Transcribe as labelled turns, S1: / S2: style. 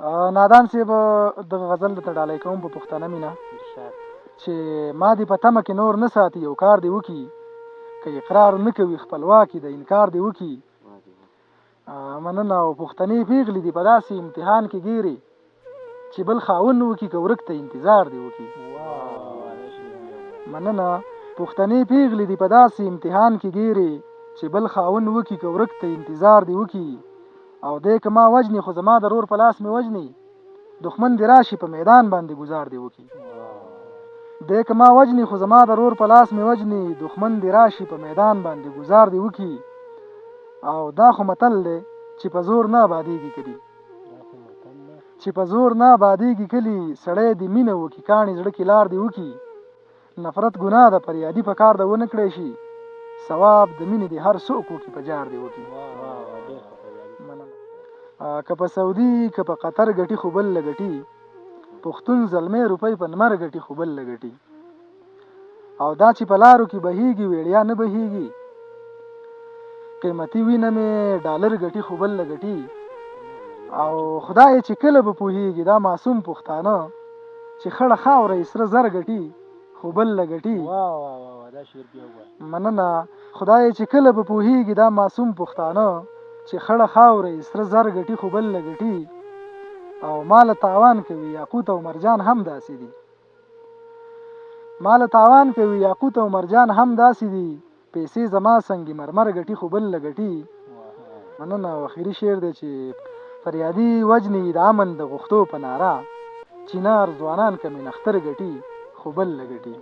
S1: نادان صاحب، دغه غزل درته ډالۍ کوم په پښتنه مینه چې ما دې په تمه کې نور نه ساتي، یو کار دې وکي، که اقرار نه کوي خپلواکي د انکار دې وکي. مننه. او پښتنې پیغلې دي په داسې امتحان کې ګیرې چې بل خاوند وکي، که ورک ته انتظار دې وکي. مننه. پښتنې پیغلې دي په داسې امتحان کې ګیرې چې بل خاوند وکي، که ورک ته انتظار دې وکي. او دی که ما وژني خو زما د رور په لاس مې وژني، دښمن دې راشي په میدان باندې ګزار دې وکي. دی که ما وژني خو زما د رور په لاس مې وژني، دښمن دې راشي په میدان باندې ګزار دې وکي. او دا خو متل دی چې په زور نه آبادېږي کلي، چې په زور نه آبادېږي کلي، سړی دې مینه وکي، کاڼي زړه کې لار دې وکي. نفرت ګناه ده، فریادي په کار ده ونه کړی شي، ثواب د مینې دې هر څوک وکي، په جار دې وکي. مننه. که په سعودي که په قطر ګټي خو بل له ګټي، پښتون زلمی روپۍ په نمر ګټي خو بل له ګټي. او دا چې په لارو کې بهیږي ویړیا نه بهیږي، قیمتي وینه مې ډالر ګټي خو بل له ګټي. او خدای چې کله به پوهیږي دا معصوم پښتانه چې خړه خاوره یې سره زر ګټي خو بل له ګټي. مننه. خدای چې کله به پوهیږي دا معصوم پښتانه چې خړه خاوره یې سره زر ګټي خو بل له ګټي. او مال تاوان کوي یاقوت او مرجان هم داسې دي، مال تاوان کوي یاقوت او مرجان هم داسې دي، پیسې زما سنګ مرمر ګټي خو بل له ګټي. مننه. او اخري شعر دی چې فریادي وجني د امن د غوښتو په ناره، چینار ځوانان کمې نختر ګټي خو بل له ګټي.